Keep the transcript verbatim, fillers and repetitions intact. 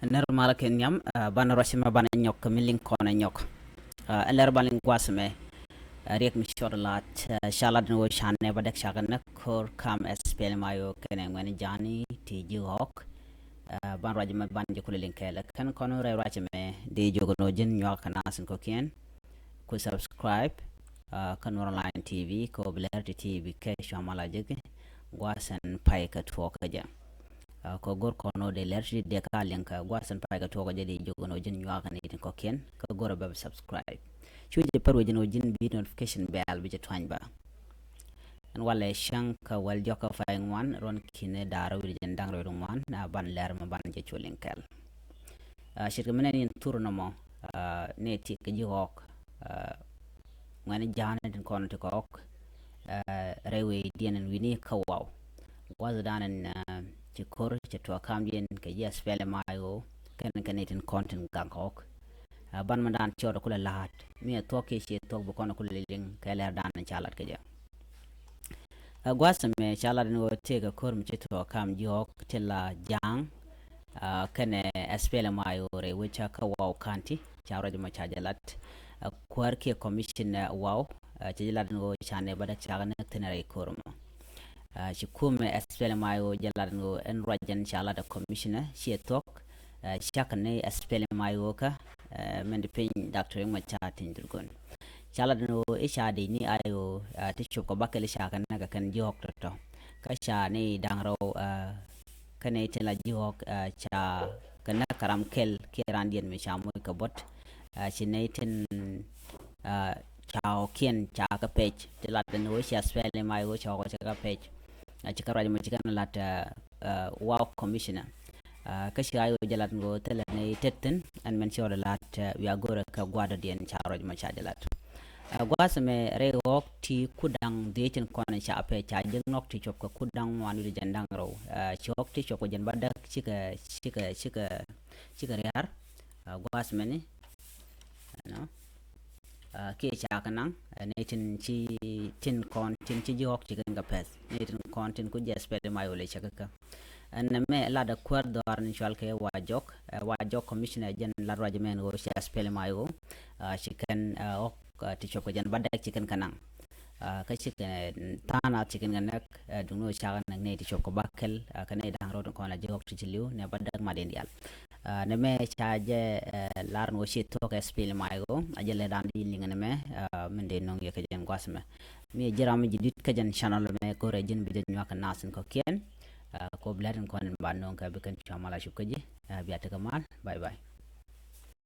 Nɛr malä kɛ nhiam, ɛ, banɛ ruac mɛ banɛ nyɔk kɛ mi liŋ kɔnɛ nyɔk. Ɛ, ɛn lɛr ban liŋ gua̱a̱th mɛ, ɛ, riɛk mi cɔt lat, ɛ, ca lat ni wä canɛ ba dɛk cakɛ nɛ kor kam ɛ spɛl ma yo kɛnɛ ŋuɛn jani ti ji̱ ɣɔk. Ɛ, ban ruac mɛ ban jɛ kulɛ liŋ kɛɛl. Kɛn kɔn rɛy ruac mɛ di jok ni wä ji̱n nyuak kɛ nasin kɔkiɛn. Ku subscribe, ɛ, kä Nuɔr Online T V, kɛ wä bi lɛr ti T V kɛ cua malä jek, gua̱a̱th ɛn pay kɛ tuɔɔk kɛ jɛ. Ɛ, kɛ go̱r kɔn wä dee lɛr ti dee ka liŋ kɛ gua̱a̱th ɛn pay kɛ tuɔɔk kɛ jɛ di jok ni wä ji̱n nyuak kɛ ni tin kɔkiɛn, kɛ go̱r bɛ subscribe. Cu jɛ pär wä ji̱n wä ji̱n bi notification bell bi jɛ tuany ba. Ɛn walɛ cäŋ kä wäl jɔkä pay ŋuan ruɔn kinɛ da̱rä wi̱r jiɛn da̱ŋ rɛw ŋuan, ɛ, ban lɛr mɛ ban jɛ cu liŋ kɛɛl. Ɛ, ce̱tkɛ mi nɛn in thur nɔmɔ, ɛ, nɛ ti kɛ ji̱ ɣɔk, ɛ, ŋuɛn ja̱a̱n tin kɔn ti kɔk, ɛ, rɛy wee diɛn in wi̱ni kä waw. Gua̱th dan in, ɛ, ci kor cɛ tuɔɔk kamdiɛn kɛ ji̱ S P L M I O kɛn kɛ nɛ tin kɔn tin gaŋ kɔk. Ɛ, ban mɛ dan cɔɔd kulɛ la̱a̱t mi ɛ thuɔ̱k kiɛ ciɛ thuɔ̱k bi kɔn kulɛ liŋ kɛ lɛr dan in ca lat kɛ jɛ. Ɛ, gua̱a̱th mɛ ca lat ni wä tëëk ɛ kor mi ci tuɔɔk kam jiɔk ti la ja̱a̱ŋ, ɛ, kɛnɛ S P L M I O rɛy wecä kä Wau County ca ruac mɔ ca jɛ lat. Ɛ, kuäär kiɛ commissioner Wau, ɛ, ci jɛ lat ni wä ca nɛ ba däk cakɛ näk thin rɛy kor mɔ. Ɛ, ci kumɛ S P L M I O jɛ lat ni wä ɛn ruac jɛn ca lat ɛ commissioner ciɛ thuɔ̱k, ɛ, cak ni S P L M I O kä, ɛ, mɛn di piny Doctor Riek Machar Teny Dhurgon. Ca lat ni wä i̱ ca dec ni I O, ɛ, ti cop kɛ bakɛl i̱ ca kɛ näk kɛ kɛn jiɔk tɔ̱tɔ̱. Kä ca ni da̱ŋ rɛw, ɛ, kä ni tin la jiɔk, ɛ, ca kɛ näk kɛ ram kɛl kiɛ ran diɛn mi ca moc kɛ bot. Ɛ, ci ni tin, ɛ, ca ɣɔkiɛn ca kɛ pec. Ti lat ni wä ca S P L M I O ca ɣɔk ca kɛ pec. Ɛ, ci kɛ ruac mɔ ci kɛn lat, ɛ, ɛ, Wau commissioner. Ɛ, kä ci I O jɛ lat ŋo̱o̱ thilɛ ni tet thi̱n ɛn mɛn ci ɣɔt lat, ɛ, wiaa go̱rɛ kɛ gua̱a̱r dɔ̱diɛn ca ruac mɔ ca jɛ lat. Ɛ, gua̱a̱th mɛ rɛy ɣɔk ti kudaŋ dhiec tin kɔn ca pɛ ca ji̱ ŋɔk ti cuɔp kɛ kudaŋ ŋuan wi̱cdɛ jiɛn da̱ŋ rɛw. Ɛ, ci ɣɔk ti cuɔp kɛ jiɛn ba däk cikɛ, cikɛ, cikɛ, cikɛ ria̱r. Ɛ, gua̱a̱th mɛni, ɛnɔ. Ɛ, kiɛ ca kɛ naŋ, ɛ, ni tin ci, tin kɔn, tin ci ji̱ ɣɔk ci kɛn kɛ pɛth. Ni tin kɔn tin ku jɛ S P L M I O lɛ cɛ kɛ kɛ. Ɛn mɛ lat ɛ kuäär dhɔaar ni cual kɛ Wa Jɔk. Ɛ, Wa Jɔk commissioner jɛn lat ruac mɛn ɣöö ci S P L M I O, ɛ, ci kɛn, ɛ, ɣɔk, ɛ, ti cuɔp kɛ jɛn ba dɛk ci kɛn kɛ naŋ. Ɛ, kä ci kɛn, ɛ, tha̱a̱ŋ nath ci kɛn kɛ näk, ɛ, duŋni ɣöö cakɛ näk nɛy ti cuɔp kɛ bakɛl, ɛ, kɛ nɛy da̱ŋ rɛw tin kɔn la ji̱ ɣɔk ti ci li̱w nɛ ba däk mat in diaal. Ɛ, nɛ mɛ ca jɛ, ɛ, lar ni wä ci thuɔ̱k S P L M I O, a jɛ lɛ dan di liŋ ni mɛ, ɛ, min dee no̱ŋ yɛ kɛ jɛn gua̱th mɛ. Mi ji̱ ram mi ji̱ dit kä jɛn channel mɛ go̱rɛ ji̱n bi jɛ nyuak kɛ nath in kɔ̱kiɛn. Ɛ, kop lɛt in kɔn in ba no̱ŋ kɛ bi kɛn cua mal a cup kä ji̱. Ɛ, bia tekɛ mal. Bye bye.